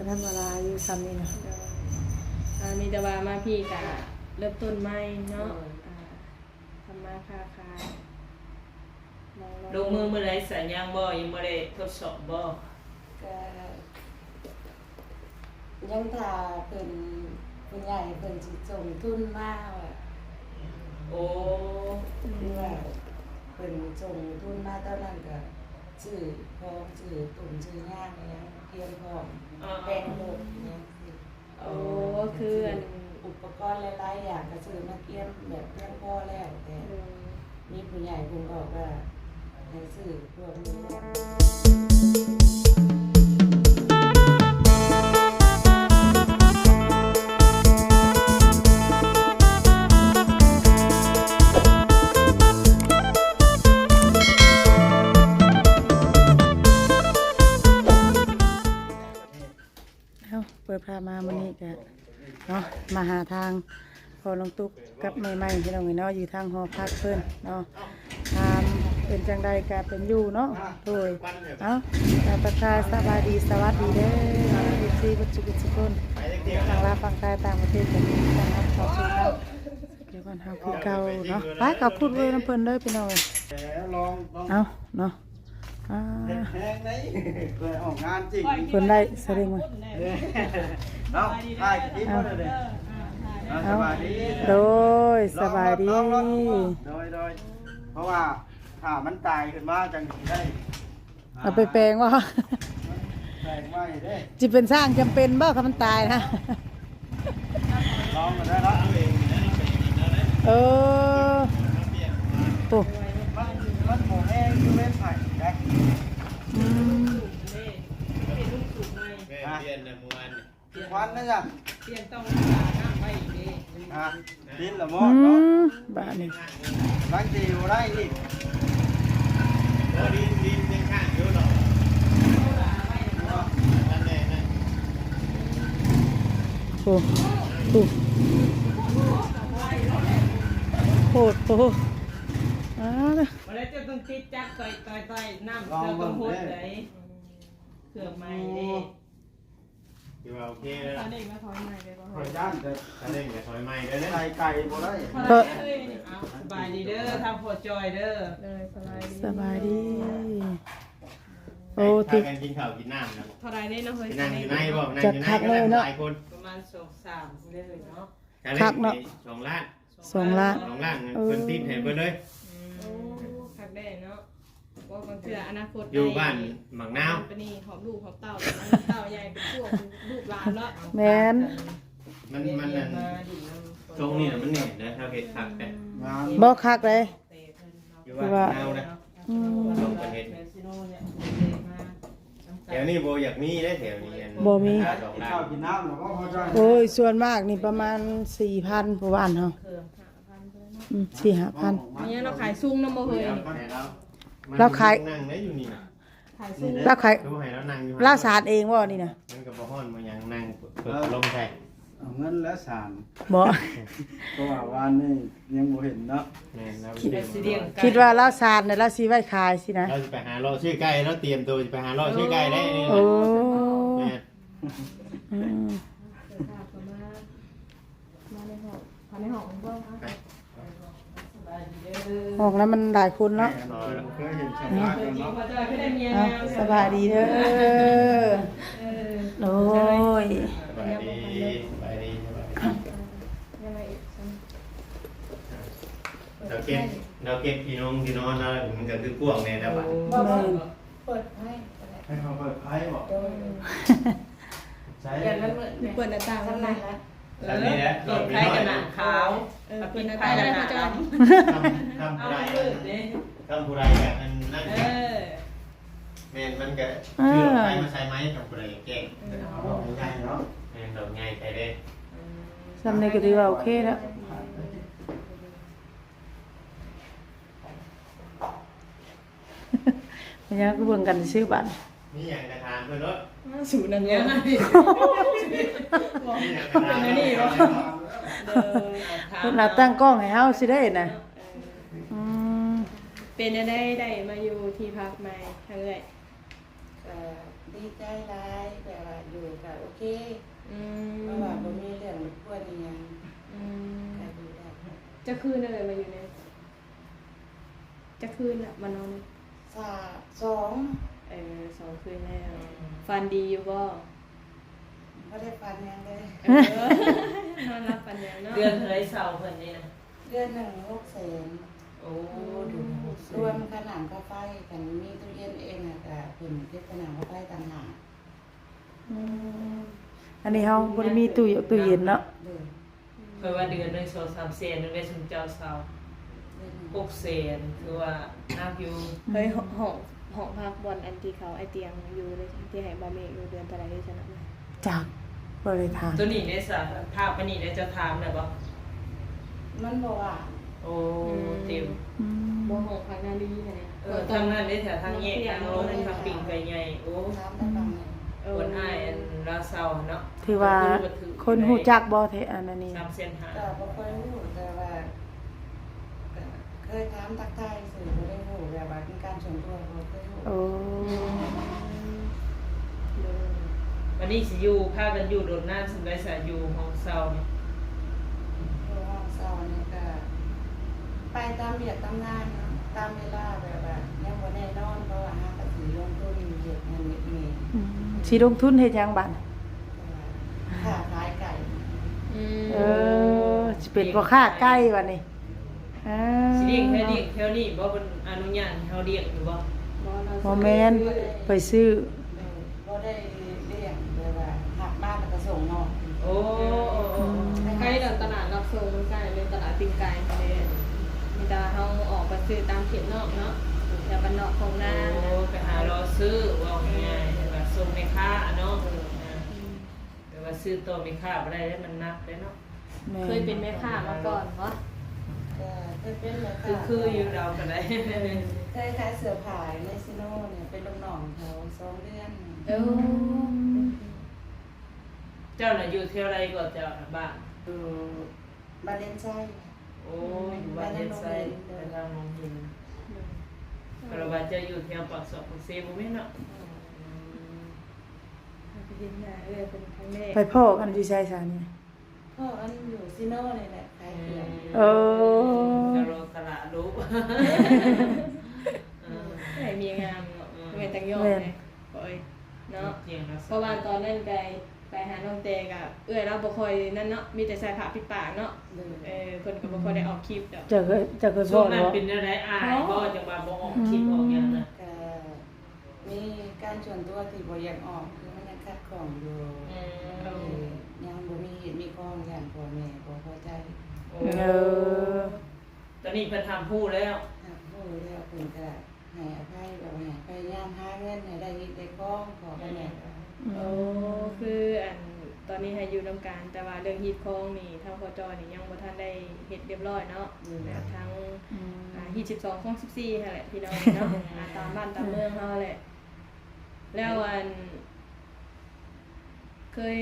ທຳມະດາຢູ່ຊ່ຳນີ້ນະ. ໂດຍ ອ່າ ມີແຕ່ວ່າມາພີ້ກະເລີ່ມຕົ້ນໃໝ່ເນາະ. ໂດຍ ອ່າ ທຳມາຄ້າຂາຍ ລົງມືມື້ໃດຊະ? ຍັງບໍ່ ຍັງບໍ່ໄດ້ທົດສອບບໍ່? ກະຍັງຖ້າເພິ່ນ ຜູ້ໃຫຍ່ເພິ່ນຊິສົ່ງທຶນມາ. ໂອ້ ຄືວ່າເພິ່ນສົ່ງທຶນມາຕອນນັ້ນກະຊື້ຂອງ ຊື້ຕຸ້ມ ຊື້ຫຍັງ ກຽມພ້ອມ ອ່າ ແຕ່ງລົດຫຍັງຊີ້. ໂອ້ ຄືອັນອຸປະກອນຫຼາຍໆຢ່າງກະຊື້ມາກຽມແບບພຽງພໍແລ້ວ ແຕ່ ໂດຍ ມີຜູ້ໃຫຍ່ເພິ່ນບອກວ່າໃຫ້ຊື້ພວກນີ້. ເອົາ ເປີດພາບມາມື້ນີ້ກະເນາະ ມາຫາທາງພໍ່ຫຼວງຕຸກກັບແມ່ໃໝ່ ພີ່ນ້ອງເອີຍເນາະ ຢູ່ທາງຫໍພັກເພິ່ນເນາະ. ຖາມເປັນຈັ່ງໃດກະເປັນຢູ່ເນາະ. ໂດຍ ເອົາ ກະທັກທາຍສະບາຍດີ ສະຫວັດດີເດີ ເອັຟຊີ ເບິດສູ່ທຸກຄົນ ຝັ່ງລາວ ຝັ່ງໄທ ຕ່າງປະເທດ ກະຍິນດີຕ້ອນຮັບເຂົ້າສູ່ທາງ ເດີ ບ້ານເຮົາຄືເກົ່າເນາະ. ໄປເຂົ້າພຸດເວີນຳເພິ່ນເດີ ພີ່ນ້ອງເອີຍ. ເອົາເນາະ ອ່າ ເຮັດແຮງໄດ໋ ເພື່ອອອກງານຈິງ ເພິ່ນໄດ້ສະເລັງມາ. ເອົາ ຖ່າຍຄລິບ ເອົາ ເອົາ ສະບາຍດີ ໂດຍ ສະບາຍດີ ລອງລົດ ລອງລົດ ໂດຍ ໂດຍ ເພາະວ່າຖ້າມັນຕາຍຂຶ້ນມາຈັ່ງຊິໄດ້ ເອົາໄປແປງບໍ່? ແປງໃໝ່ເດ້. ຊິເປັນຊ້າງຈຳເປັນບໍ່ ຄັນມັນຕາຍນະ? ລອງກັນໄດ້ລະ. ເອີ ໂອ້ ມັນ ມັນບໍ່ແຮງຄືເວັນໄປໄດ້. ອືມ ແມ່ປ່ຽນນະ ເມື່ອວານນີ້ ຄວັນນະຈ້ະ ປ່ຽນຕ້ອງນ້ຳໄວ້ອີກເດ້. ອ່ະ ຕິດລະໝໍ້ເນາະ. ອືມ ບາດນີ້ ຫຼັງຈະຢູ່ໄດ້ອີກ. ໂອ້ ດິນ ດິນຍັງຄ້າງຢູ່ເນາະ. ໂອ້ ໂອ້ ໂພດໂພ ອ່າ ບໍ່ໄດ້ ເຈົ້າຕ້ອງຕິດຈັກ ຕ່ອຍໆ ນ້ຳ ລອງເບິ່ງເດີ ເຄື່ອງໃໝ່ເດ້. ຖືວ່າໂອເຄແລ້ວ. ຊາເລັງມາຖອຍໃໝ່ໄດ້ບໍ່? ຂ້ອຍຢ້ານແຕ່ຊາເລັງກະຖອຍໃໝ່ເດີ. ໄກ່ ໄກ່ບໍ່ໄດ້. ເອີ ເອົາ ສະບາຍດີເດີ ທາງພໍ່ຈ່ອຍເດີ. ເອີ ສະບາຍດີ ສະບາຍດີ. ໂອ້ ຕິ ພາກັນກິນເຂົ້າກິນນ້ຳນະ. ເທົ່າໃດເດ້ເນາະເຮີຍ? ນັ່ງຢູ່ໃນບໍ່? ຈັກຄັກເລີຍເນາະ. ຫຼາຍຄົນ ປະມານສອງສາມເລີຍເນາະ. ຄັກເນາະ. ສອງລ້ານ ສອງລ້ານ ສອງລ້ານ. ເອີ ເພິ່ນຕິດໃຫ້ເບິດເລີຍ. ອືມ ໂອ້ ຄັກແດ່ເນາະ. ບໍ່ ບາງເທື່ອອະນາຄົດ ຢູ່ບ້ານໝາກນາວ ປານນີ້ຫອບລູກຫອບເຕົ້າ ເຕົ້າໃຫຍ່ເປັນພວກລູກຫຼານເນາະ. ແມ່ນ ມັນ ມັນນັ້ນ ຊົງນີ້ນະ ມັນແໜ້ນເດີ ເຮົາເຮັດຄັກແທ້. ອືມ ງາມ ບໍ່ ຄັກເດ້ ຢູ່ບ້ານໝາກນາວນະ. ອືມ ເພິ່ນເຮັດ ແຖວນີ້ບໍ່ຢາກມີເດ້ ແຖວນີ້ອັນ ບໍ່ມີ ກິນເຂົ້າກິນນ້ຳແລ້ວບໍ່ພໍໃຈ. ໂອ້ຍ ສ່ວນມາກນີ້ປະມານສີ່ພັນ ຜູ້ບ້ານເຮົາ. ອືມ ສີ່ຫ້າພັນ. ມີຫຍັງລາວຂາຍຊຸງນຳບໍ່ເຮີຍ? ລາວຂາຍ ນັ່ງໄດ້ຢູ່ນີ້ນະ. ຂາຍຊຸງ ລາວຂາຍ ຄືບໍ່ໃຫ້ລາວນັ່ງຢູ່ ລາວສານເອງບໍ່ນີ້ນະ? ມັນກະບໍ່ຮ້ອນບໍ່ຫຍັງ ນັ່ງເປີດ ເອີ ພັດລົມໃສ່. ເອົາເງິນແລ້ວສານບໍ່? ເພາະວ່າວານນີ້ຍັງບໍ່ເຫັນເນາະ. ແມ່ນ ລາວ ຄິດ ຄິດວ່າລາວສານແລ້ວລາວຊິໄວ້ຂາຍຊີ້ນະ. ລາວຊິໄປຫາເລາະຊື້ໄກ່ ລາວຕຽມໂຕຊິໄປຫາເລາະຊື້ໄກ່ໄດ້ນີ້ນະ. ໂອ້ ແມ່ນ ອືມ ມາໃນຫ້ອງ ເຂົ້າໃນຫ້ອງເບິ່ງ. ຫ້ອງນັ້ນມັນຫຼາຍຄົນເນາະ. ເອີ ເຄີຍເຫັນສຳພາດເນາະ. ເອົາ ສະບາຍດີເດີ. ເອີ ໂອ້ຍ ສະບາຍດີ ສະບາຍດີ ສະບາຍດີ. ລາວເກັບ ລາວເກັບທີ່ນອນ ທີ່ນອນລາວ ມັນກະຄືກວ້າງແນ່ແລ້ວບາດ. ບໍ່ ເປີດໃຫ້ກະໄດ້. ໃຫ້ເຂົາເປີດໃຫ້ບໍ? ໂດຍ ໃສ່ ຢ່າງນັ້ນເປີດໜ້າຕ່າງ. ສ່ຳນັ້ນລະ ເອີ ເປີດໄຟກະໜ້າຂາວ. ເອີ ເປີດໜ້າຕ່າງແລ້ວກະຈອຍ. ຄຳ ຄຳຜູ້ໃດ ເອົາມືດເດ້ ຄຳຜູ້ໃດກະອັນນັ້ນ. ເອີ ແມ່ນ ມັນກະ ເອີ ຖືໄຟມາໃສ່ໄມ້ ຄຳຜູ້ໃດແຈ້ງ. ເອີ ເອົາດອກໃຫຍ່ເນາະ. ແມ່ນ ດອກໃຫຍ່ແທ້ເດ້. ເອີ ສ່ຳນີ້ກະຖືວ່າໂອເຄແລ້ວ. ແມ່ນຫຍັງຄືເບິ່ງກັນຊື່ບາດ. ມີຫຍັງກະຖາມເພິ່ນໂລດ. ສູນນັ້ນຫຍັງ ເປັນອັນນີ້ບໍ? ເອີ ຖາມ ເພິ່ນລະຕັ້ງກ້ອງໃຫ້ເຮົາຊິໄດ້ນະ. ເອີ ອືມ ເປັນແນວໃດໄດ້ມາຢູ່ທີ່ພັກໃໝ່ທາງເອື້ອຍ? ກະດີໃຈຫຼາຍ ແຕ່ວ່າຢູ່ກະໂອ ເຄ ອືມ ເພາະວ່າບໍ່ມີເລື່ອງລົບກວນອີ່ຫຍັງ ອືມ ກໍຢູ່ໄດ້. ຈັກຄືນແລ້ວເອື້ອຍມາຢູ່ນີ້? ຈັກຄືນລະມານອນ? ສາມ ສອງ ເອີ ສອງຄືນແລ້ວ. ອືມ ຝັນດີຢູ່ບໍ່? ບໍ່ໄດ້ຝັນຫຍັງເລີຍ. ເອີ ນອນຫຼັບຝັນຫຍັງເນາະ. ເດືອນເທົ່າໃດເຊົ່າເພິ່ນນີ້ນະ? ເດືອນໜຶ່ງຫົກແສນ. ໂອ້ ເດືອນໜຶ່ງຫົກແສນ ລວມຄ່ານ້ຳຄ່າໄຟ. ຄັນມີຕູ້ເຢັນເອງນະ ກະເພິ່ນເກັບຄ່ານ້ຳຄ່າໄຟຕ່າງຫາກ. ອືມ ອັນນີ້ເຮົາບໍ່ໄດ້ມີຕູ້ ຕູ້ເຢັນເນາະ. ໂດຍ ຂ້ອຍວ່າເດືອນໜຶ່ງສອງສາມແສນໜຶ່ງໄດ້ຊຸມເຈົ້າເຊົ່າ. ເດືອນໜຶ່ງຫົກແສນ ຖືວ່າໜັກຢູ່. ເຮີ້ຍ ຫ້ອງ ຫ້ອງ ຫ້ອງພັກບ່ອນອັນທີ່ເຂົາ ອ້າຍຕຽງຢູ່ເດ້ ທີ່ໃຫ້ບ່າວເມກຢູ່ ເດືອນເທົ່າໃດເດ້ຊັ້ນນະ? ຈັກ ບໍ່ໄດ້ຖາມ. ໂຕນີ້ເດ້ຊະ ພາບປານນີ້ເດ້ ເຈົ້າຖາມແລ້ວບໍ່? ມັນບໍ່ວ່າງ. ໂອ້ ອືມ ເຕັມ. ອືມ ບໍ່ ຫ້ອງພັກນາລີຫັ້ນນະ. ເອີ ທາງນັ້ນເດ້ ແຖວທາງແຍກທາງລົງນັ້ນ ທາງປີ້ງໄກ່ໃຫຍ່. ໂອ້ ຖາມໄດ້ປະມານ ເອີ ບ່ອນອ້າຍອັນລາວເຊົ່າຫັ້ນເນາະ. ຖືວ່າຄົນຮູ້ຈັກບໍ່ແທ້ ອັນນັ້ນນີ້? ສາມແສນຫ້າ. ກໍບໍ່ຄ່ອຍຮູ້ ແຕ່ວ່າ ກໍເຄີຍຖາມທັກທາຍຊື່ ບໍ່ໄດ້ຮູ້ແບບວ່າເປັນການສ່ວນຕົວ ບໍ່ເຄີຍຮູ້. ໂອ້ ອືມ ໂດຍ. ບັດນີ້ຊິຢູ່ ພາກັນຢູ່ດົນນານສ່ຳໃດຊະ ຢູ່ຫ້ອງເຊົ່ານີ້? ຢູ່ຫ້ອງເຊົ່ານີ້ກໍໄປຕາມວຽກຕາມງານເນາະ ຕາມເວລາ ແບບວ່າຍັງບໍ່ແນ່ນອນ ເພາະວ່າຫາກໍຊິລົງທຶນເຮັດນັ້ນເຮັດນີ້. ອືມ ຊິລົງທຶນເຮັດຫຍັງບາດ? ຄ້າຂາຍໄກ່. ອືມ ເອີ ຊິເປັນພໍ່ຄ້າໄກ່ບາດນີ້. ອ່າ ຊິລ້ຽງແຖວ ລ້ຽງແຖວນີ້ບໍ່? ເພິ່ນອະນຸຍາດໃຫ້ເຮົາລ້ຽງຢູ່ບໍ່? ບໍ່ ແມ່ນ ໄປຊື້. ບໍ່ໄດ້ລ້ຽງ ແບບວ່າຮັບມາແລ້ວກໍສົ່ງມອບ. ໂອ້ ໂອ້ ໂອ້ ໃກ້ແລ້ວ ຕະຫຼາດຮັບສົ່ງມັນໃກ້ເລີຍ ຕະຫຼາດຕີນໄກ່ເດ້. ມີແຕ່ເຮົາອອກໄປຊື້ຕາມເຂດນອກເນາະ ແຖວບ້ານນອກຂອງນາ. ໂອ້ ໄປຫາເລາະຊື້ ເວົ້າງ່າຍໆ ແບບວ່າສົ່ງແມ່ຄ້າເນາະ. ແຕ່ວ່າຊື້ຕໍ່ແມ່ຄ້າບໍ່ໄດ້ເດ້ ມັນໜັກເດ້ເນາະ. ແມ່ນ ເຄີຍເປັນແມ່ຄ້າມາກ່ອນບໍ່? ກໍເຄີຍເປັນແມ່ຄ້າ. ຄື ຄືຢູ່ລາວກໍໄດ້ ເຄີຍຂາຍເສື້ອຜ້າຢູ່ເມຊິໂນນີ້ ເປັນລູກນ້ອງເຂົາສອງເດືອນ. ເອີ ເຈົ້ານະຢູ່ແຖວໃດກໍ ເຈົ້ານະ ບ້ານ? ຢູ່ບ້ານເດນໄຊ. ໂອ້ ຢູ່ບ້ານເດນໄຊ ບ້ານນາໂນງຫີນ. ໂດຍ ຄາດວ່າເຈົ້າຢູ່ແຖວປາກຊອກປາກເຊບໍ່ແມ່ນເນາະ? ອືມ ອືມ ໄປເຫັນໜ້າເອື້ອຍເພິ່ນຄັ້ງແລກ. ໄປພໍ້ກັນຢູ່ໃສຊະນີ້? ພໍ້ກັນຢູ່ຊິໂນນີ້ແຫຼະ ຂາຍເຄື່ອງ. ອືມ ເອີ ກະໂລກະລະລຸ ເອີ ໃຫ້ເມຍງາມເນາະ. ອືມ ແມ່ນ ຕ້ອງຍອມ ແມ່ນ ເລີຍ ໂອ້ຍ ເນາະ. ເພາະວ່າຕອນນັ້ນໄປ ໄປຫານ້ອງແຕກະ ເອື້ອຍລາວບໍ່ຄ່ອຍນັ້ນເນາະ ມີແຕ່ໃສ່ຜ້າປິດປາກເນາະ. ໂດຍ ເອີ ເພິ່ນກໍບໍ່ຄ່ອຍໄດ້ອອກຄລິບດອກ. ເຈົ້າເຄີຍ ເຈົ້າເຄີຍບອກບໍ່? ຊ່ວງນັ້ນເປັນແນວໃດ ອາຍບໍ່ ຈັ່ງວ່າບໍ່ອອກຄລິບອອກຫຍັງນະ? ອືມ ກໍ ມີການສ່ວນຕົວທີ່ບໍ່ຢາກອອກ ຄືມັນຍັງຂັດຂ້ອງຢູ່. ອືມ ເອີ ຍັງບໍ່ມີເຫດມີຂອງ ຢ້ານພໍ່ແມ່ບໍ່ພໍໃຈ. ໂອ້ ເອີ ຕອນນີ້ເພິ່ນຮັບຮູ້ແລ້ວ? ຮັບຮູ້ແລ້ວ ເພິ່ນກະໃຫ້ອະໄພ ແບບວ່າໃຫ້ພະຍາຍາມຫາເງິນໃຫ້ໄດ້ເຫດໄດ້ຂອງ ພໍ່ກັບແມ່. ອືມ ໂອ້ ຄືອັນ ຕອນນີ້ໃຫ້ຢູ່ນຳກັນ ແຕ່ວ່າເລື່ອງຮີດຄອງນີ້ ທາງພໍ່ຈ້ອຍນີ້ຍັງບໍ່ທັນໄດ້ເຮັດຮຽບຮ້ອຍເນາະ. ອືມ ແບບທາງ ອືມ ອ່າ ຮີດສິບສອງຄອງສິບສີ່ຫັ້ນແຫຼະ ພີ່ນ້ອງເນາະ. ອ່າ ຕາມບ້ານຕາມເມືອງເຮົາແຫຼະ. ແລ້ວອັນ ເຄີຍ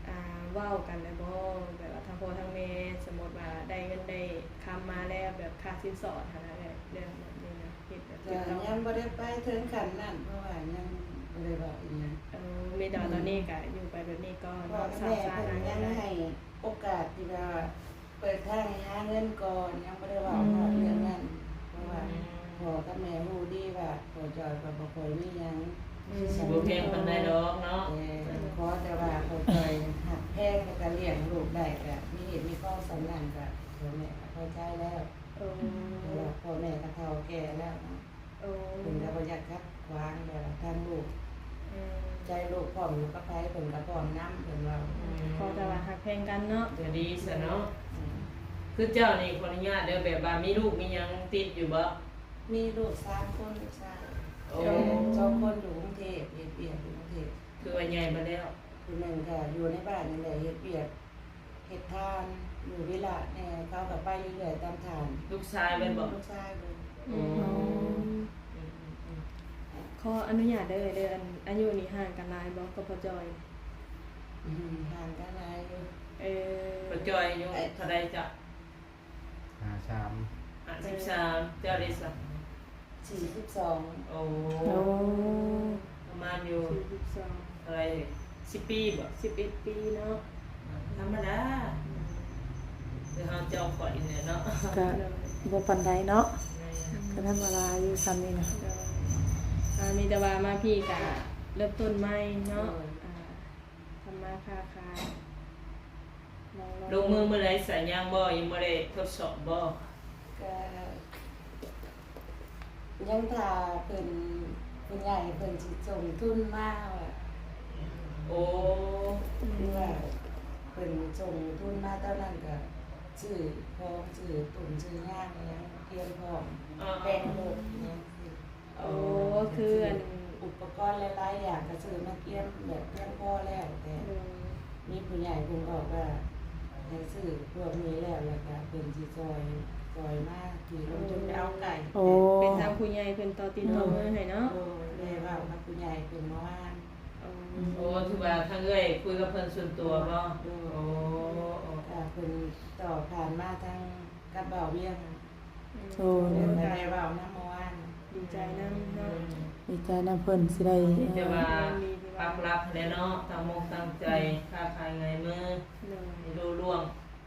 ອ່າ ເວົ້າກັນແລ້ວບໍ່ ແບບວ່າທັງພໍ່ທັງແມ່ ສົມມຸດວ່າໄດ້ເງິນໄດ້ຄຳມາແລ້ວ ແບບຄ່າສິນສອດຫັ້ນນະ ເລື່ອງແບບນີ້ນະ ເຮັດແບບ ກໍຍັງບໍ່ໄດ້ໄປເຖິງຂັ້ນນັ້ນ ເພາະວ່າຍັງບໍ່ໄດ້ເວົ້າອີ່ຫຍັງ. ເອີ ມີແຕ່ວ່າ ອືມ ຕອນນີ້ກໍຢູ່ໄປແບບນີ້ກ່ອນ ເພາະວ່າແມ່ເພິ່ນຍັງໃຫ້ໂອກາດທີ່ແບບວ່າ ເປີດທາງໃຫ້ຫາເງິນກ່ອນ ຍັງບໍ່ໄດ້ເວົ້າ ອືມ ຮອດເລື່ອງນັ້ນ ເພາະວ່າ ອືມ ພໍ່ກັບແມ່ຮູ້ດີວ່າພໍ່ຈ້ອຍກໍບໍ່ຄ່ອຍມີຫຍັງ. ອືມ ຊິບໍ່ແພງປານໃດດອກເນາະ. ແຕ່ ອືມ ຂໍແຕ່ວ່າພໍ່ຈ້ອຍຮັກແພງ ແລ້ວກໍລ້ຽງລູກໄດ້ ກໍມີເຫດມີຂອງສ່ຳນັ້ນ ກໍພໍ່ແມ່ກໍພໍໃຈແລ້ວ. ໂອ້ ເພາະວ່າພໍ່ແມ່ກໍເຖົ້າແກ່ແລ້ວເນາະ. ໂອ້ ເພິ່ນກໍບໍ່ຢາກຂັດຂວາງ ແບບວ່າທາງລູກ ອືມ ໃຈລູກພ້ອມຢູ່ກັບໃຜ ເພິ່ນກໍພ້ອມນຳ ເພິ່ນເວົ້າ. ອືມ ຂໍແຕ່ວ່າຮັກແພງກັນເນາະ ກໍດີຊະເນາະ. ອືມ ຄືເຈົ້ານີ້ ຂໍອະນຸຍາດເດີ ແບບວ່າມີລູກມີຫຍັງຕິດຢູ່ບໍ່? ມີລູກສາມຄົນ ລູກຊາຍ. ໂອ້ ແຕ່ສອງຄົນຢູ່ກຸງເທບ ເຮັດວຽກຢູ່ກຸງເທບ. ຄືວ່າໃຫຍ່ໝົດແລ້ວ? ຜູ້ໜຶ່ງກໍຢູ່ໃນບ້ານນີ້ແຫຼະ ເຮັດວຽກ ເຮັດທານຢູ່ວິລະແດ່ ເຂົາກໍໄປເລື້ອຍໆຕາມທາງ. ລູກຊາຍແມ່ນບໍ່? ອືມ ລູກຊາຍເພິ່ນ. ໂອ້ ອືມ ອືມ ອືມ ຂໍອະນຸຍາດເດີ ເດີ ອັນ ອາຍຸນີ້ຫ່າງກັນຫຼາຍບໍ່ກັບພໍ່ຈ້ອຍ? ອືມ ຫ່າງກັນຫຼາຍຢູ່. ເອີ ພໍ່ຈ້ອຍອາຍຸເທົ່າໃດເຈົ້າ? ຫ້າສາມ. ຫ້າສິບສາມ. ເອີ ເຈົ້າເດຊະ? ສີ່ສິບສອງ. ໂອ້ ໂອ້ ປະມານຢູ່ ສີ່ສິບສອງ ເທົ່າໃດ? ສິບປີບໍ? ສິບເອັດປີເນາະ. ທຳມະດາ ຄືເຮົາເຈົ້າຂ້ອຍນີ້ແຫຼະເນາະ. ກະ ໂດຍ ບໍ່ປານໃດເນາະ. ແມ່ນ ກະທຳມະດາຢູ່ຊ່ຳນີ້ນະ. ໂດຍ ອ່າ ມີແຕ່ວ່າມາພີ້ກະເລີ່ມຕົ້ນໃໝ່ເນາະ. ໂດຍ ອ່າ ທຳມາຄ້າຂາຍ ລອງໆ ລົງມືມື້ໃດຊະ? ຍັງບໍ່? ຍັງບໍ່ໄດ້ທົດສອບບໍ່? ກະ ຍັງຖ້າເພິ່ນ ຜູ້ໃຫຍ່ເພິ່ນຊິສົ່ງທຶນມາວ່າ. ໂອ້ ຄືວ່າເພິ່ນສົ່ງທຶນມາຕອນນັ້ນກະຊື້ຂອງ ຊື້ຕູ້ຊື້ຫຍັງ ຫຍັງກຽມພ້ອມ ເອີ ແຕ່ງລົດຫຍັງຊີ້. ໂອ້ ຄືອັນ ອຸປະກອນຫຼາຍໆຢ່າງກະຊື້ມາກຽມແບບພຽງພໍແລ້ວ ແຕ່ ໂດຍ ມີຜູ້ໃຫຍ່ເພິ່ນບອກວ່າໃຫ້ຊື້ພວກນີ້ແລ້ວ ແລ້ວກະເພິ່ນຊິຊ່ອຍ ຊ່ອຍມາທີ່ລົງທຶນໄປເອົາໄກ່. ໂອ້ ເປັນທາງຜູ້ໃຫຍ່ເພິ່ນຕໍ່ຕີນຕໍ່ມືໃຫ້ເນາະ. ໂດຍ ໄດ້ເວົ້າກັບຜູ້ໃຫຍ່ເພິ່ນເມື່ອວານ. ໂອ້ ໂອ້ ຖືວ່າທາງເອື້ອຍຄຸຍກັບເພິ່ນສ່ວນຕົວບໍ? ໂດຍ ໂອ້ ກະເພິ່ນຕໍ່ຜ່ານມາທາງກັບບ່າວວຽງ. ໂອ້ ແລ້ວກະໄດ້ເວົ້ານຳເມື່ອວານ. ດີໃຈນຳເນາະ. ອືມ ດີໃຈນຳເພິ່ນຊິໄດ້ ແຕ່ວ່າ ເອີ ປັກຫຼັກຫັ້ນແຫຼະເນາະ ຕັ້ງອົກຕັ້ງໃຈ ອືມ ຄ້າຂາຍຫງາຍມື ໂດຍ ໃຫ້ລຸລ່ວງ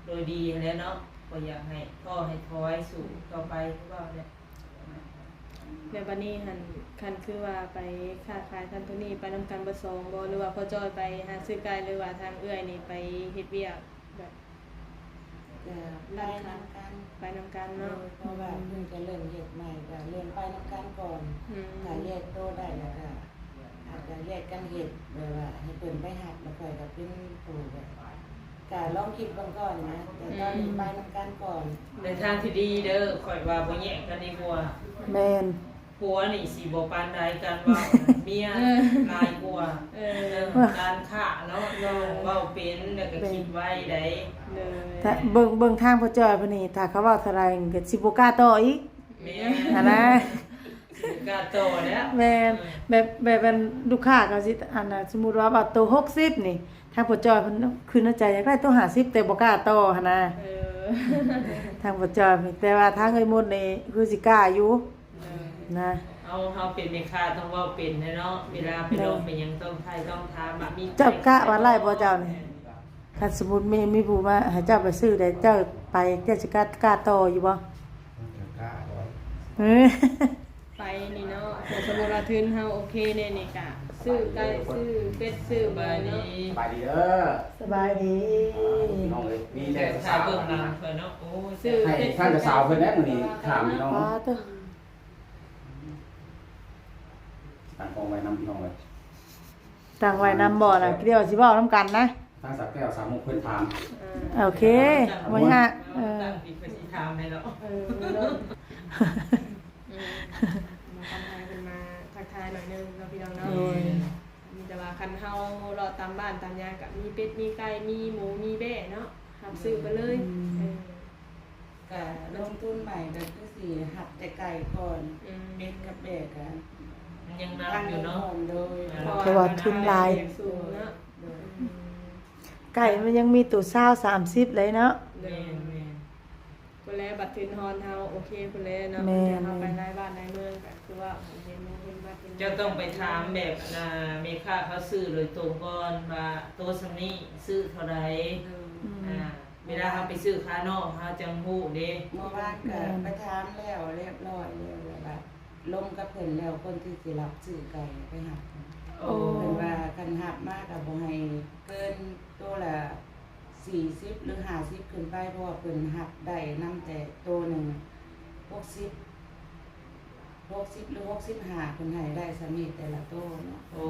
ໂດຍດີຫັ້ນແຫຼະເນາະ. ບໍ່ຢາກໃຫ້ທໍ້ໃຫ້ຖອຍ ສູ້ຕໍ່ໄປຄືເວົ້າແຫຼະ. ແລ້ວບັດນີ້ຫັ້ນ ຄັນຄືວ່າໄປຄ້າຂາຍທາງໂຕນີ້ ໄປນຳກັນເບິດສອງບໍ່ ຫຼືວ່າພໍ່ຈ້ອຍໄປຫາຊື້ໄກ່ ຫຼືວ່າທາງເອື້ອຍນີ້ໄປເຮັດວຽກແບບ ກະໄປນຳກັນ ໄປນຳກັນເນາະ. ໂດຍ ເພາະວ່າເພິ່ນກະເລີ່ມເຮັດໃໝ່ ກະເລີ່ມໄປນຳກັນກ່ອນ. ອືມ ຖ້າແຍກໂຕໄດ້ແລ້ວກະ ອາດຈະແຍກກັນເຮັດ ແບບວ່າໃຫ້ເພິ່ນໄປຮັບ ແລ້ວຂ້ອຍກະເປັນຜູ້ແບບ ກະລອງຄິດເບິ່ງກ່ອນນະ ແຕ່ຕອນນີ້ໄປນຳກັນກ່ອນ. ໃນທາງທີ່ດີເດີ ຂ້ອຍວ່າບໍ່ແຍກກັນດີກວ່າ. ແມ່ນ. ຜົວນີ້ຊິບໍ່ປານໃດ ການເວົ້າ ເມຍ ເອີ ຫຼາຍກວ່າ. ເອີ ເອີ ການຄ້າເນາະ ນ້ອງເວົ້າເປັນ ແລ້ວກໍ ແມ່ນ ຄິດໄວໄດ໋. ໂດຍ ຖ້າເບິ່ງ ເບິ່ງທາງພໍ່ຈ້ອຍເພິ່ນນີ້ ຖ້າເຂົາເວົ້າເທົ່າໃດກໍຊິບໍ່ກ້າຕໍ່ອີກ. ແມ່ນ ຫັ້ນນະ ຊິບໍ່ກ້າຕໍ່ແລ້ວ. ແມ່ນ ເອີ ແບບ ແບບອັນລູກຄ້າເຂົາຊິ ອັນນ່າ ສົມມຸດວ່າ ວ່າໂຕຫົກສິບນີ້ ທາງພໍ່ຈ້ອຍເພິ່ນຄືໃນໃຈຢາກໄດ້ໂຕຫ້າສິບ ແຕ່ບໍ່ກ້າຕໍ່ຫັ້ນນະ. ເອີ ທາງພໍ່ຈ້ອຍ ແຕ່ວ່າທາງເອື້ອຍມົນນີ້ຄືຊິກ້າຢູ່. ເອີ ນະ ເຮົາ ເຮົາເປັນແມ່ຄ້າຕ້ອງເວົ້າເປັນແຫຼະເນາະ ເວລາໄປລອກ ເອີ ໄປຫຍັງຕ້ອງຖ່າຍຕ້ອງຖາມ ວ່າມີ ເຈົ້າກະວ່າໄລ່ບໍ່ເຈົ້ານີ້? ຄັນສົມມຸດມີ ມີຜູ້ມາໃຫ້ເຈົ້າໄປຊື້ໄດ້ ເຈົ້າໄປ ເຈົ້າຊິກ້າ ກ້າຕໍ່ຢູ່ບໍ່? ກະກ້າບໍ່? ເອີ ໄປນີ້ເນາະ ສົມມຸດວ່າທຶນເຮົາໂອເຄແດ່ນີ້ກະຊື້ໄກ່ ຊື້ເປັດ ຊື້ໝູເນາະ. ສະບາຍດີເດີ ສະບາຍດີ ພີ່ນ້ອງເອີຍ ມີແຕ່ສາວ ເບິ່ງນຳເພິ່ນເນາະ. ໂອ້ ຊື້ ໃຫ້ ເປັດ ທາງ ຊື້ ສາວເພິ່ນແດ່ມື້ນີ້ ຖາມພີ່ນ້ອງ ຕັ້ງກ້ອງໄວ້ນຳພີ່ນ້ອງເອີຍ ຕັ້ງໄວ້ນຳບໍ່ລະ ດຽວຊິເວົ້ານຳກັນນະ ທາງສາວແກ້ວສາວມຸກເພິ່ນຖາມ. ເອີ ໂອເຄ ບໍ່ຍາກ ເອີ ຕັ້ງທີ່ເພິ່ນຊິຖາມໃຫ້ເນາະ. ເອີ ອືມ ມາທາງໃຫ້ເພິ່ນມາທັກທາຍໜ້ອຍໜຶ່ງເນາະ ພີ່ນ້ອງເນາະ. ໂດຍ ມີແຕ່ວ່າຄັນເຮົາເລາະຕາມບ້ານຕາມຫຍັງກະມີເປັດ ມີໄກ່ ມີໝູ ມີແບ້ເນາະ ຮັບຊື້ໄປເລີຍ. ອືມ ເອີ ກະລົງທຶນໃໝ່ກະຄືຊິຮັບແຕ່ໄກ່ກ່ອນ. ອືມ ເປັດກັບແບ້ກະ ມັນຍັງໜັກຢູ່ເນາະ. ໂດຍ ເພາະວ່າທຶນຫຼາຍ ສູງເນາະ. ໂດຍ ອືມ ໄກ່ມັນຍັງມີໂຕຊາວ ສາມສິບເລີຍເນາະ. ແມ່ນໆ ພຸ້ນແຫຼະ ບັດທຶນຮອນເຮົາໂອເຄພຸ້ນແຫຼະເນາະ. ແມ່ນ ເຮົາໄປຫຼາຍບ້ານຫຼາຍເມືອງກະຄືວ່າເຫັນໝູເຫັນບັດເຫັນ ເຈົ້າຕ້ອງໄປຖາມແບບ ອັນນ່າ ແມ່ຄ້າເຂົາຊື້ໂດຍຕົງກ່ອນວ່າໂຕສ່ຳນີ້ຊື້ເທົ່າໃດ. ໂດຍ ອືມ ອ່າ ເວລາເຮົາໄປຊື້ຄານອກເຮົາຈັ່ງຮູ້ເດ້. ເມື່ອວານກະ ແມ່ນ ໄປຖາມແລ້ວລຽບຮ້ອຍແລ້ວ ແລ້ວກະລົມກັບເພິ່ນແລ້ວ ຄົນທີ່ຊິຮັບຊື້ໄກ່ໄປຮັບ. ໂອ້ ເພິ່ນວ່າຄັນຮັບມາກະບໍ່ໃຫ້ເກີນໂຕລະ ສີ່ສິບ ຫຼື ຫ້າສິບ ຂຶ້ນໄປ ເພາະວ່າເພິ່ນຮັບໄດ້ນຳແຕ່ໂຕໜຶ່ງ ຫົກສິບ ຫົກສິບ ຫຼື ຫົກສິບຫ້າ ເພິ່ນໃຫ້ໄດ້ສ່ຳນີ້ແຕ່ລະໂຕເນາະ. ໂອ້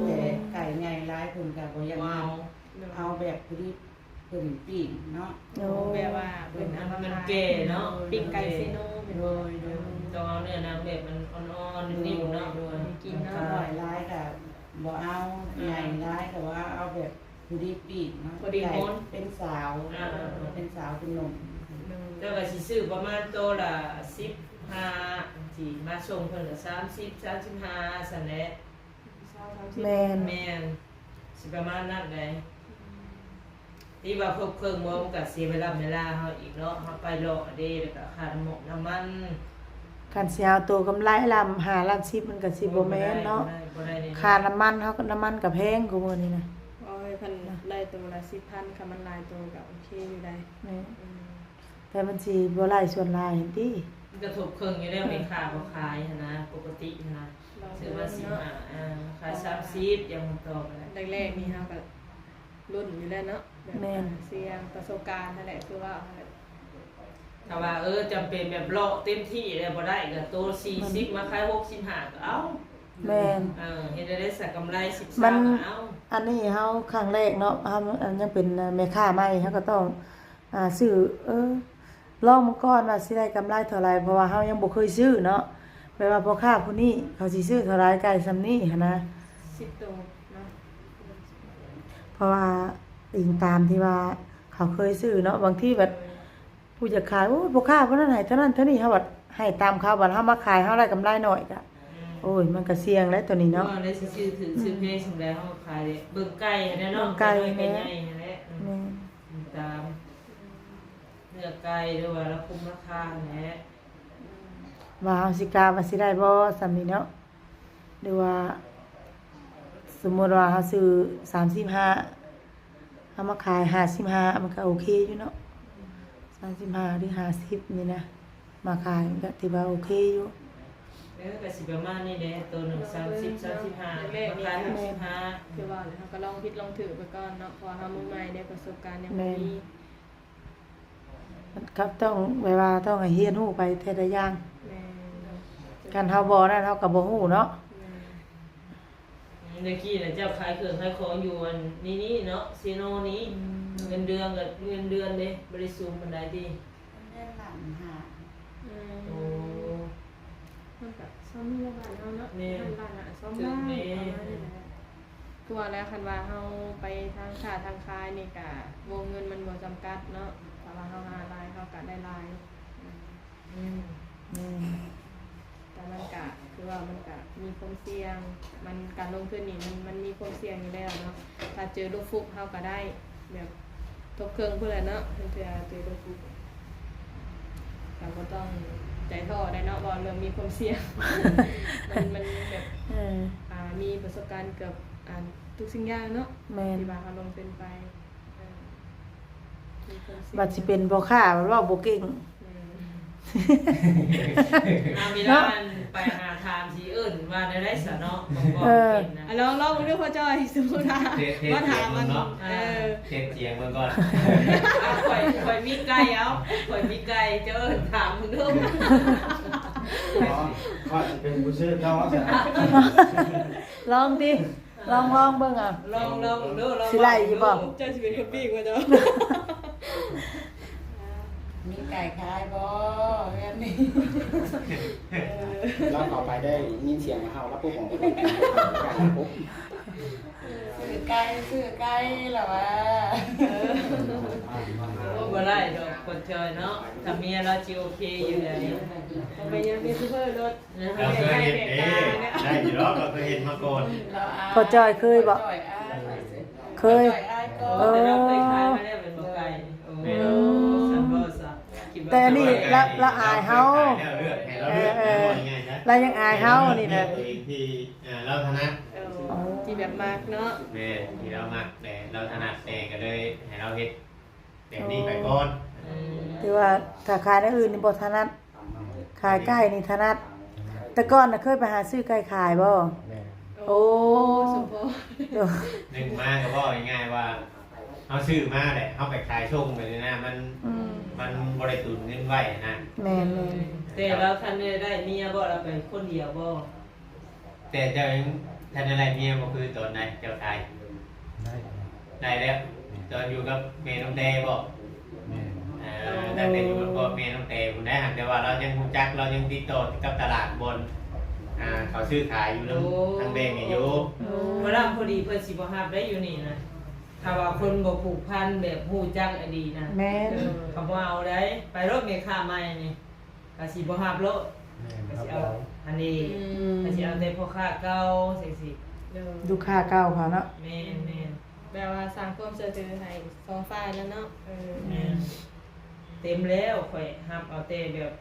ແຕ່ໄກ່ໃຫຍ່ຫຼາຍເພິ່ນກະບໍ່ຢາກຮັບ ເອົາແບບພໍດີເພິ່ນປີ້ງເນາະ. ໂອ້ ແບບວ່າເພິ່ນເອົາມາຂາຍ ມັນແກ່ເນາະ ປີ້ງໄກ່ເຊໂນ. ໂດຍ ໂດຍ ຕ້ອງເອົາເນື້ອໜັງແບບມັນອ່ອນໆ ນິ້ມໆເນາະ. ໂດຍ ກິນເນາະ ນ້ອຍຫຼາຍກະ ບໍ່ເອົາ ອ່າ ໃຫຍ່ຫຼາຍກະວ່າເອົາແບບພໍດີປີ້ງເນາະ ພໍດີໝົດ ເປັນສາວ ອ່າ ເປັນສາວເປັນໜຸ່ມ. ໂດຍ ແຕ່ວ່າຊິຊື້ປະມານໂຕລະສິບຫ້າ ຊິມາສົ່ງເພິ່ນກະສາມສິບ ສາມສິບຫ້າ ຊັ້ນແຫຼະ. ແມ່ນ ແມ່ນ ຊິປະມານນັ້ນໃດ. ອືມ ທີ່ວ່າຄົບເຄິ່ງໂມງກະເສຍເວລາ ເວລາເຮົາອີກເນາະ ເຮົາໄປເລາະເດ້ ແລ້ວກະຄ່ານ້ຳມັນ ຄັນຊິເອົາໂຕກຳໄລລະຫ້າລ້ານສິບ ມັນກະຊິບໍ່ແມ່ນເນາະ. ໂອ້ຍ ບໍ່ໄດ້ ບໍ່ໄດ້ ຄ່ານ້ຳມັນເຮົາ ນ້ຳມັນກະແພງກວ່າມື້ນີ້ນະ. ຄັນໄດ້ໂຕລະສິບພັນ ຄັນມັນຫຼາຍໂຕກໍໂອເຄຢູ່ໃດ໋. ແມ່ນ ອືມ ແຕ່ມັນຊິບໍ່ຫຼາຍສ່ວນຫຼາຍຫັ້ນຕິ ມັນກະທົບເຄິ່ງຢູ່ແລ້ວ ແມ່ຄ້າບໍ່ຂາຍຫັ້ນນະ ປົກກະຕິຫັ້ນນະ ຊື້ມາສິບຫ້າ ເອີ ຂາຍສາມສິບ ຢ່າງມັນຕໍ່ໄປແລ້ວ. ແລກໆນີ້ເຮົາກໍລຸ້ນຢູ່ແລ້ວເນາະ ແບບ ແມ່ນ ອ່າ ສ່ຽງປະສົບການຫັ້ນແຫຼະ ຄືວ່າຫັ້ນແຫຼະ. ຖ້າວ່າ ເອີ ຈຳເປັນແບບເລາະເຕັມທີ່ແລ້ວບໍ່ໄດ້ ກໍໂຕສີ່ສິບ ມາຂາຍຫົກສິບຫ້າກໍເອົາ. ແມ່ນ ເອີ ເຮັດໄດ້ໄດ້ສະກຳໄລສິບ ມັນ ສາມກໍເອົາ. ອັນນີ້ເຮົາຄັ້ງແລກເນາະ ເຮົາ ເອີ ຍັງເປັນແມ່ຄ້າໃໝ່ ເຮົາກໍຕ້ອງ ອ່າ ຊື້ ເອີ ລອງເບິ່ງກ່ອນວ່າຊິໄດ້ກຳໄລເທົ່າໃດ ເພາະວ່າເຮົາຍັງບໍ່ເຄີຍຊື້ເນາະ ແບບວ່າພໍ່ຄ້າຜູ້ນີ້ເຂົາຊິຊື້ເທົ່າໃດ ໄກ່ຊ່ຳນີ້ຫັ້ນນະ ສິບໂຕເນາະ. ເພາະວ່າອີງຕາມທີ່ວ່າເຂົາເຄີຍຊື້ເນາະ ບາງທີແບບ ຜູ້ຢາກຂາຍ ໂອ້ຍ ພໍ່ຄ້າຜູ້ນັ້ນໃຫ້ເທົ່ານັ້ນເທົ່ານີ້ ເຮົາບັດໃຫ້ຕາມເຂົາ ບັດເຮົາມາຂາຍ ເຮົາໄດ້ກຳໄລໜ້ອຍກະ ໂອ້ຍ ມັນກະສ່ຽງແຫຼະໂຕນີ້ເນາະ. ວ່າໄດ້ຊິຊື້ຖືກ ອືມ ຊື້ແພງສ່ຳໃດ ເຮົາຂາຍເບິ່ງໄກ່ຫັ້ນແຫຼະເນາະ ເບິ່ງໄກ່ ໄກ່ນ້ອຍໄກ່ໃຫຍ່ຫັ້ນແຫຼະ. ແມ່ນ ອືມ ຕາມເນື້ອໄກ່ ຫຼືວ່າລາຄາ ລາຄາຫັ້ນແຫຼະ ວ່າເຮົາຊິກະວ່າຊິໄດ້ບໍ່ສ່ຳນີ້ເນາະ. ຫຼືວ່າສົມມຸດວ່າເຮົາຊື້ສາມສິບຫ້າ ເຮົາມາຂາຍຫ້າສິບຫ້າ ມັນກະໂອເຄຢູ່ເນາະ ສາມສິບຫ້າ ຫຼື ຫ້າສິບນີ້ນະ ມາຂາຍກະຖືວ່າໂອເຄຢູ່. ເອີ ກະຊິປະມານນີ້ແຫຼະ ໂຕໜຶ່ງສາມສິບ ສາມສິບຫ້າ ມາຂາຍຫ້າສິບຫ້າ ຄືວ່າແຫຼະ ເຮົາກະລອງຜິດລອງຖືກໄປກ່ອນເນາະ ເພາະວ່າເຮົາມືໃໝ່ເດ້ ປະສົບການຍັງບໍ່ມີ. ມັນກໍຕ້ອງແບບວ່າຕ້ອງໃຫ້ຮຽນຮູ້ໄປແຕ່ລະຢ່າງ. ແມ່ນ ຄັນເຮົາບໍ່ນັ້ນເຮົາກໍບໍ່ຮູ້ເນາະ. ແມ່ນ ອືມ ແຕ່ກີ້ນະເຈົ້າຂາຍເຄື່ອງຂາຍຂອງຢູ່ອັນນີ້ນີ້ເນາະ ເຊໂນນີ້. ອືມ ເງິນເດືອນກໍເງິນເດືອນເດ້ ບໍ່ໄດ້ສູງປານໃດຕິ. ເງິນເດືອນລ້ານຫ້າ. ອືມ ໂອ້ ມັນກະຊໍ້າຢູ່ບ້ານເຮົາເນາະ. ແມ່ນ ຮ້ານລະສອງລ້ານ ປະມານນີ້ແຫຼະ. ຄືວ່າແລ້ວ ຄັນວ່າເຮົາໄປທາງຄ້າທາງຂາຍນີ້ກະ ວົງເງິນມັນບໍ່ຈຳກັດເນາະ ຖ້າວ່າເຮົາຫາຫຼາຍເຮົາກະໄດ້ຫຼາຍ. ອືມ ອືມ ແຕ່ມັນກະ ຄືວ່າມັນກະມີຄວາມສ່ຽງ ມັນ ການລົງທຶນນີ້ມັນ ມັນມີຄວາມສ່ຽງຢູ່ແລ້ວເນາະ. ຖ້າເຈີລູກຟຸກເຮົາກະໄດ້ ແບບ ທົບເຄິ່ງພຸ້ນແຫຼະເນາະ ເທື່ອເຈີລູກຟຸກ ກໍບໍ່ຕ້ອງໃຈທໍ້ໄດ໋ເນາະ ເວົ້າເລື່ອງມີຄວາມສ່ຽງ ມັນ ມັນແບບ ເອີ ອ່າ ມີປະສົບການເກືອບ ອ່າ ທຸກສິ່ງຢ່າງເນາະ. ແມ່ນ ທີ່ວ່າເຮົາລົງທຶນໄປ ເອີ ມີຄວາມສ່ຽງ ບັດຊິເປັນພໍ່ຄ້າ ເວົ້າບໍ່ເກັ່ງ. ອືມ ເວລາ ເນາະ ອັນໄປຫາຖາມຊິເອີ້ນວ່າແນວໃດຊະເນາະ ບອກ ບອກ ເອີ ເປັນນະ. ອ່ະ ລອງ ລອງເບິ່ງດູພໍ່ຈ້ອຍ ສົມມຸດວ່າ ເທສ ເທສ ມາຖາມ ສຽງເບິ່ງເນາະ. ເອີ ເອີ ເທສສຽງເບິ່ງກ່ອນ. ອ່ະ ຂ້ອຍ ຂ້ອຍມີໄກ່ ເອົາ ຂ້ອຍມີໄກ່ ເຈົ້າເອີ້ນຖາມເບິ່ງດູ. ອໍ ຂ້ອຍຊິເປັນຜູ້ຊື້ຕໍ່ຊະນະ. ລອງຕິ. ລອງ ລອງເບິ່ງເອົາ ລອງ ລອງເບິ່ງດູ ລອງ ຊິໄດ້ຢູ່ບໍ່? ເຈົ້າຊິເປັນຄົນປີ້ງວ່າເຈົ້າ ມີໄກ່ຂາຍບໍ່ເຮືອນນີ້? ເອີ ລາວເຂົ້າໄປໄດ້ຍິນສຽງເຮົາລະປຸບອອກມາ ຊື້ໄກ່ ຊື້ໄກ່ລະວ່າ. ເອີ ໂອ້ ບໍ່ໄດ້ດອກ ຄົນຈອຍເນາະ ຖ້າເມຍລາວຊິໂອເຄຢູ່ໃດ໋. ບໍ່ແມ່ນຫຍັງ ເປັນຊູເປີລົດ. ລາວເຄີຍເຮັດເດ້ ໄດ້ຢູ່ດອກ ລາວເຄີຍເຮັດມາກ່ອນ. ພໍ່ຈ້ອຍເຄີຍບໍ່? ເຄີຍ ເອີ ແຕ່ລາວເຄີຍຂາຍມາແລ້ວແມ່ນບໍ່ໄກ່? ໂອ້ ແມ່ນ ຊັ້ນບໍ່ຊະ ແຕ່ອັນນີ້ລາວ ລາວອາຍເຮົາ ເອີ ລາວຍັງອາຍເຮົານີ້ນະ ທີ່ ເອີ ລາວຖະໜັດ ທີ່ແບບມັກເນາະ. ແມ່ນ ທີ່ລາວມັກແດ່ ລາວຖະໜັດແດ່ ກໍເລີຍໃຫ້ລາວເຮັດ ແບບນີ້ໄປກ່ອນ. ອືມ ຖືວ່າຖ້າຂາຍແນວອື່ນນີ້ບໍ່ຖະໜັດ ຂາຍໄກ່ນີ້ຖະໜັດ. ແຕ່ກ່ອນນະເຄີຍໄປຫາຊື້ໄກ່ຂາຍບໍ່? ແມ່ນ ໂອ້ ສົມພໍ ໜຶ່ງມາກໍເວົ້າງ່າຍໆວ່າ ເຮົາຊື້ມາແຫຼະ ເຮົາໄປຂາຍສົ່ງໄປນີ້ນະ ມັນ ອືມ ມັນບໍ່ໄດ້ຕຸນເງິນໄວ້ນະ. ແມ່ນໆ ແຕ່ລາວທັນໄດ້ໄດ້ເມຍບໍ່? ລາວໄປຄົນດຽວບໍ່? ແຕ່ເຈົ້າຍັງທັນໄດ້ໄລ່ເມຍບໍ່? ຄືຕອນໃດເຈົ້າຕາຍ? ໄດ້ ໄດ້ແລ້ວ ແມ່ນ ຕອນຢູ່ກັບແມ່ນ້ອງແຕ່ບໍ່? ແມ່ນ ເອີ ຕັ້ງແຕ່ຢູ່ກັບພໍ່ແມ່ນ້ອງແຕ່ພຸ້ນແຫຼະ ຫາກແຕ່ວ່າລາວຍັງຮູ້ຈັກ ລາວຍັງຕິດຕໍ່ກັບຕະຫຼາດບ່ອນ ອ່າ ເຂົາຊື້ຂາຍຢູ່ນຳ ໂອ້ ທາງແບງນີ້ຢູ່. ໂອ້ ບໍ່ລຳ ພໍດີເພິ່ນຊິບໍ່ຮັບໄດ້ຢູ່ນີ້ນະ ຖ້າວ່າຄົນບໍ່ຜູກພັນແບບຮູ້ຈັກອີ່ຫຼີນະ. ແມ່ນ ເອີ ເຂົາບໍ່ເອົາໄດ໋ ໄປໂລດແມ່ຄ້າໃໝ່ນີ້ ກະຊິບໍ່ຮັບໂລດ. ແມ່ນ ກະຊິເອົາ ຮັບບໍ່ ອັນນີ້ ອືມ ກະຊິເອົາແຕ່ພໍ່ຄ້າເກົ່າຈັ່ງຊີ້ ລູກຄ້າເກົ່າເຂົາເນາະ. ແມ່ນໆ ແບບວ່າສ້າງຄວາມເຊື່ອຖືໃຫ້ສອງຝ່າຍແລ້ວເນາະ. ເອີ ແມ່ນ ເຕັມແລ້ວ ຂ້ອຍຮັບເອົາແຕ່ແບບ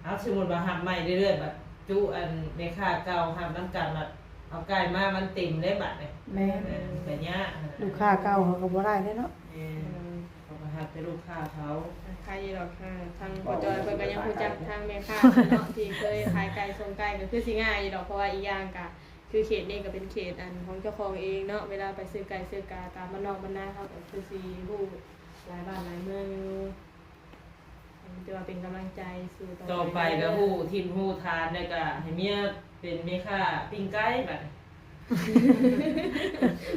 ເອົາ ສົມມຸດວ່າຮັບໃໝ່ເລື້ອຍໆ ບັດຈຸອັນແມ່ຄ້າເກົ່າຮັບນຳກັນ ບັດ ເອົາໄກ່ມາມັນເຕັມເດ້ບາດນີ້. ແມ່ນ ເອີ ກະຍາກຫັ້ນນະ ລູກຄ້າເກົ່າເຂົາກໍບໍ່ໄດ້ເດ້ເນາະ. ແມ່ນ ເອີ ເຂົາກໍຮັບແຕ່ລູກຄ້າເຂົາ. ໃຄຢູ່ດອກ ເອີ ທາງພໍ່ຈອຍເພິ່ນກໍຍັງຮູ້ຈັກທາງແມ່ຄ້າເນາະ ທີ່ເຄີຍຂາຍໄກ່ ສົ່ງໄກ່ ກໍຄືຊິງ່າຍຢູ່ດອກ ເພາະວ່າອີກຢ່າງກະ ຄືເຂດນີ້ກໍເປັນເຂດອັນຂອງເຈົ້າຂອງເອງເນາະ ເວລາໄປຊື້ໄກ່ຊື້ກາຕາມບ້ານນອກບ້ານນາ ເຮົາກໍຄືຊິຮູ້ຫຼາຍບ້ານຫຼາຍເມືອງຢູ່. ຖືວ່າເປັນກຳລັງໃຈສູ້ຕໍ່ໄປ ຕໍ່ໄປກໍຮູ້ຖິ່ນຮູ້ຖານ ແລ້ວກໍໃຫ້ເມຍເປັນແມ່ຄ້າປີ້ງໄກ່ບາດນີ້.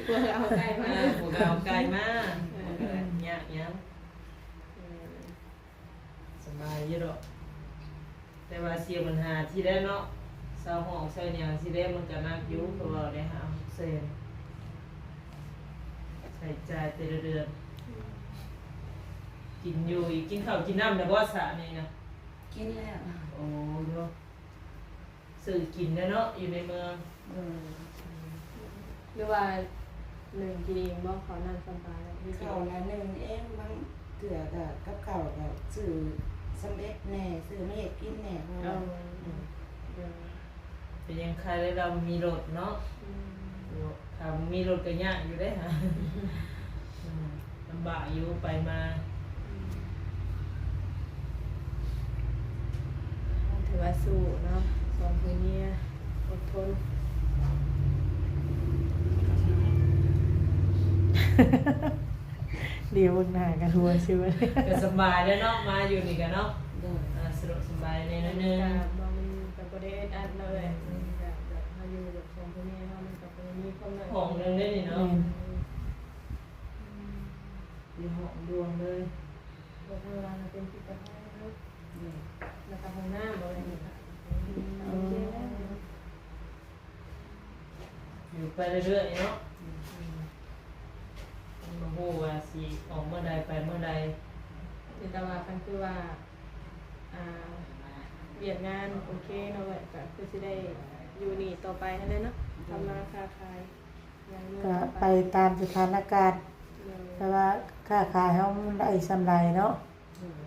ພວກເຮົາເອົາໄກ່ມາ ເອີ ພວກເຮົາເອົາໄກ່ມາ ເອີ ຍາກຫຍັງ ເອີ ສະບາຍຢູ່ດອກ. ແຕ່ວ່າເສຍບັນຫາທີ່ແລ້ວເນາະ ເຊົ່າຫ້ອງເຊົ່າຫຍັງທີ່ແລ້ວ ມັນກໍໜັກຢູ່ ເພາະວ່າໄດ້ຫ້າຫົກແສນ ໃຊ້ຈ່າຍແຕ່ລະເດືອນ. ອືມ ກິນຢູ່ອີກ ກິນເຂົ້າກິນນ້ຳແລ້ວບໍ່ຊະນີ້ນະ? ກິນແລ້ວ. ໂອ້ ເນາະ ຊື້ກິນແລ້ວເນາະ ຢູ່ໃນເມືອງ. ໂດຍ ອືມ ຫຼືວ່າໜຶ້ງກິນເອງບໍ່ ເຂົ້ານ້ຳສຳປານະ? ເຂົ້ານະໜຶ້ງເອງ ບາງເທື່ອກໍກັບເຂົ້າກໍຊື້ສຳເລັດແດ່ ຊື້ມາເຮັດກິນແດ່ ເພາະວ່າ ເອີ ອືມ ໂດຍ ເປັນຫຍັງຄະ ແລ້ວເຮົາມີລົດເນາະ. ອືມ ຖ້າບໍ່ມີລົດກໍຍາກຢູ່ເດ້ ອືມ ລຳບາກຢູ່ໄປມາ. ອືມ ຖືວ່າສູ້ເນາະ ສອງຜົວເມຍ ອົດທົນ. ດຽວເບິ່ງໜ້າກັນຫົວຊື່ ກໍສະບາຍແລ້ວເນາະ ມາຢູ່ນີ້ກໍເນາະ. ໂດຍ ອ່າ ສະດວກສະບາຍແດ່ໜ້ອຍໜຶ່ງ ກໍບໍ່ ມັນກໍບໍ່ໄດ້ອຶດອັດເນາະເອື້ອຍ. ອືມ ອືມ ກໍແບບເຮົາຢູ່ແບບສອງຜົວເມຍເຮົາ ມັນກໍບໍ່ໄດ້ມີຄວາມ ຂອງເລື່ອງໄດ້ນີ້ເນາະ. ແມ່ນ ອືມ ຢູ່ຫ້ອງດວງເລີຍ ແລ້ວທາງຫຼັງເປັນພິພິທະພັນເນາະ. ໂດຍ ແລ້ວກໍຫ້ອງນ້ຳບໍ່ໄດ້. ອືມ ໂອເຄແລ້ວ ຢູ່ໄປເລື້ອຍໆເນາະ. ອືມ ອືມ ບໍ່ຮູ້ວ່າຊິອອກມື້ໃດໄປມື້ໃດ ແຕ່ວ່າຄັນຄືວ່າ ອ່າ ວຽກງານໂອເຄເນາະ ກໍຄືຊິໄດ້ຢູ່ນີ້ຕໍ່ໄປຫັ້ນແຫຼະເນາະ ທຳມາຄ້າຂາຍ ກໍໄປຕາມສະຖານະການ. ໂດຍ ແຕ່ວ່າຄ້າຂາຍເຮົາມັນໄດ້ສ່ຳໃດເນາະ. ໂດຍ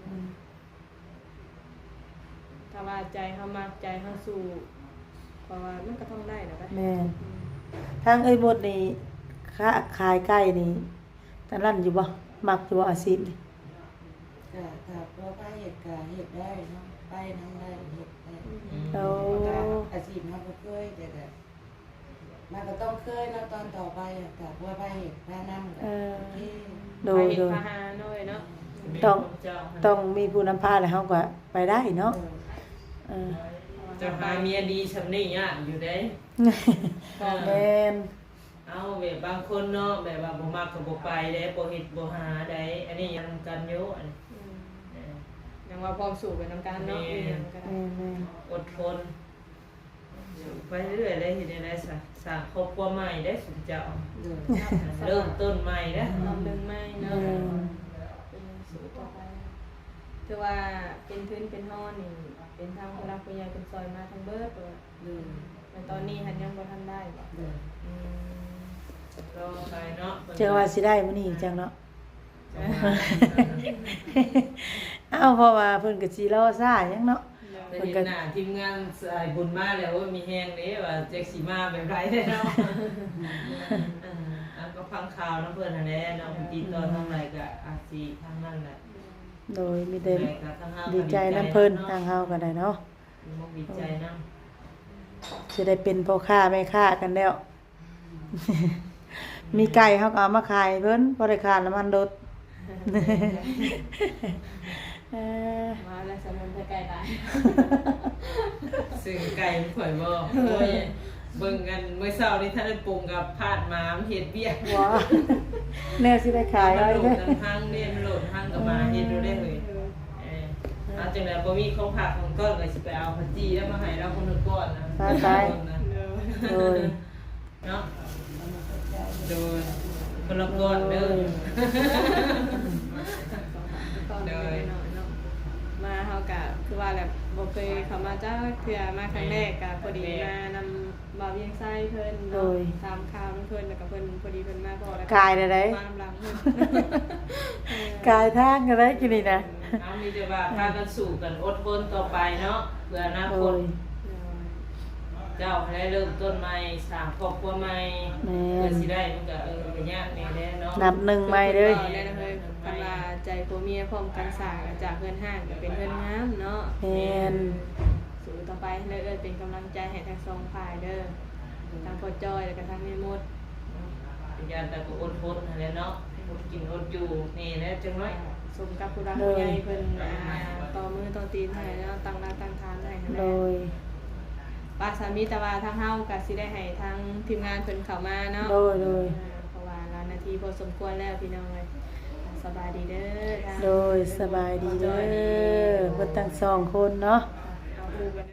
ອືມ ຖ້າວ່າໃຈເຮົາມັກ ໃຈເຮົາສູ້ ເພາະວ່າມັນກໍຕ້ອງໄດ້ແຫຼະ. ແມ່ນ ອືມ ທາງເອື້ອຍບົດນີ້ ຄ້າຂາຍໄກ່ນີ້ ອັນນັ້ນຢູ່ບໍ່? ມັກຢູ່ບໍ່ອາຊີບນີ້? ກະຖ້າພໍໄປເຮັດກະເຮັດໄດ້ເນາະ ໄປນຳໄດ້ ເຮັດໄດ້. ອືມ ໂອ້ ອາຊີບເຮົາບໍ່ເຄີຍ ແຕ່ກະ ມັນກໍຕ້ອງເຄີຍເນາະ ຕອນຕໍ່ໄປ ຖ້າຜົວພາເຮັດພານຳກໍ ເອີ ໂອເຄ. ໂດຍ ໄປເຮັດ ໂດຍ ພາຫາເນາະເອື້ອຍເນາະ. ຕ້ອງ ຕ້ອງມີຜູ້ນຳພາແລ້ວເຮົາກໍໄປໄດ້ເນາະ. ໂດຍ ເອີ ຈະຫາເມຍດີຊ່ຳນີ້ຍາກຢູ່ເດ້. ແມ່ນ ເອົາ ແບບບາງຄົນເນາະ ແບບວ່າບໍ່ມັກກໍບໍ່ໄປເດ້ ບໍ່ເຮັດບໍ່ຫາໄດ້ ອັນນີ້ນຳກັນຢູ່ ອັນ ອືມ ເອີ ຍັງວ່າພ້ອມສູ້ໄປນຳກັນເນາະ. ແມ່ນ ອີຫຍັງກໍໄດ້ ແມ່ນໆ ອົດທົນ ໄປເລື້ອຍແລ້ວ ເຮັດແນວໃດຊະ ສ້າງຄອບຄົວໃໝ່ເດ້ຊຸມເຈົ້າ. ໂດຍ ເລີ່ມຕົ້ນໃໝ່ເດ້ ນັບໜຶ່ງໃໝ່ເນາະ. ໂດຍ ເປັນຫຍັງສູ້ຕໍ່ໄປ ຖືວ່າເປັນທຶນເປັນຮອນນີ້ ເປັນທາງຜູ້ຫຼັກຜູ້ໃຫຍ່ເພິ່ນຊ່ອຍມາທັງເບິດ. ໂດຍ ແຕ່ຕອນນີ້ຫັ້ນຍັງບໍ່ທັນໄດ້ບໍ? ໂດຍ ອືມ ລໍໄປເນາະ ເຈົ້າວ່າຊິໄດ້ມື້ນີ້ຈັກເນາະ. ເອົ້າ ເພາະວ່າເພິ່ນກໍຊິລໍຊ້າຫຍັງເນາະ. ໂດຍ ເພິ່ນກໍເຫັນໜ້າທີມງານສາຍບຸນມາແລ້ວ ໂອ້ຍ ມີແຮງເດ້ ວ່າຈັກຊິມາແບບໃດເດ້ເນາະ. ເອີ ອັນກໍຟັງຂ່າວນຳເພິ່ນຫັ້ນແຫຼະເນາະ ເພິ່ນຕິດຕໍ່ທາງໃດກໍອາດຊິທາງນັ້ນແຫຼະ. ໂດຍ ມີແຕ່ດີໃຈນຳເພິ່ນ ທາງເຮົາກໍໄດ້ເນາະ ດີໃຈນຳ ຊິໄດ້ເປັນພໍ່ຄ້າແມ່ຄ້າກັນແລ້ວ. ມີໄກ່ເຮົາກໍເອົາມາຂາຍໃຫ້ເພິ່ນ ພໍໄດ້ຄ່ານ້ຳມັນລົດ. ເອີ ມາແລ້ວ ສະມຸນໄພໄກ່ຫຼາຍ ຊື້ໄກ່ໃຫ້ຂ້ອຍບໍ່? ໂອ້ຍ ເບິ່ງກັນມື້ເຊົ້ານີ້ ທັນໄດ້ປຸງກັບພາດໝາ ມັນເຮັດວຽກ ແນວຊິໄດ້ຂາຍ ມັນໂຫຼດຫັ້ນຫັ້ງເດ້ ມັນໂຫຼດຫັ້ນຫັ້ງກໍມາເຮັດໂລດເດ້ເຮີ້ຍ. ເອີ ເອົາຈັ່ງໃດ ບໍ່ມີຂອງຝາກຂອງຕ້ອນ ກໍຊິໄປເອົາຂະຈີ່ແລ້ວມາໃຫ້ລາວຄົນໜຶ່ງກ່ອນນະ. ໄປໆ ໂດຍ ໂດຍ ເນາະ ໂດຍ ຄົນລະກ່ອນເດີ. ໂດຍ ມາເຮົາກະຄືວ່າແຫຼະ ບໍ່ເຄີຍເຂົ້າມາຈັກເທື່ອ ມາຄັ້ງແລກ ກະພໍດີມານຳ ບ່າວວຽງໄຊເພິ່ນເນາະ. ໂດຍ ຖາມຂ່າວນຳເພິ່ນ ແລ້ວກໍເພິ່ນ ພໍດີເພິ່ນມາພໍ້ ແລ້ວກໍກາຍໄດ້ໃດ ມານຳຫຼັງເພິ່ນ ກາຍທາງກໍໄດ້ກິນນີ້ນະ. ເຮົາມີແຕ່ວ່າພາກັນສູ້ກັນອົດທົນຕໍ່ໄປເນາະ ເພື່ອອະນາຄົດ. ໂດຍ ໂດຍ ເຈົ້າຫັ້ນແຫຼະເລີ່ມຕົ້ນໃໝ່ ສ້າງຄອບຄົວໃໝ່ ແມ່ນ ເພື່ອຊິໄດ້ ມັນກໍ ເອີ ກໍຍາກແດ່ເນາະ ນັບໜຶ່ງໃໝ່ເດີ້ ເອີ ແມ່ນເຮີ້ຍ ຄັນວ່າໃຈຜົວເມຍພ້ອມກັນສ້າງ ຈາກເຮືອນຮ້າງກໍເປັນເຮືອນງາມເນາະ ແມ່ນ ເອີ ສູ້ຕໍ່ໄປເດີ້ ເອື້ອຍເປັນກຳລັງໃຈໃຫ້ທັງສອງຝ່າຍເດີ້ ທັງພໍ່ຈ້ອຍ ແລ້ວກໍທັງແມ່ມົດ ເນາະ ເປັນຫຍັງກໍອົດທົນຫັ້ນແຫຼະເນາະ ອົດກິນອົດຢູ່ ນີ້ແຫຼະ ຈັ່ງໜ້ອຍ ສົມກັບຜູ້ຫຼັກຜູ້ໃຫຍ່ເພິ່ນ ອ່າ ຕໍ່ມືຕໍ່ຕີນໃຫ້ເນາະ ຕັ້ງລາກຕັ້ງຖານໃຫ້ຫັ້ນແຫຼະ ໂດຍ ປະ ສາມີ ແຕ່ວ່າທາງເຮົາກໍຊິໄດ້ໃຫ້ທາງທີມງານເພິ່ນເຂົ້າມາເນາະ ໂດຍ ໂດຍ ອ່າ ເພາະວ່າຫຼາຍນາທີພໍສົມຄວນແລ້ວ ພີ່ນ້ອງເອີຍ ສະບາຍດີເດີ້ ໂດຍ ສະບາຍດີເດີ້ ເບິດທັງສອງຄົນເນາະ ເອົາ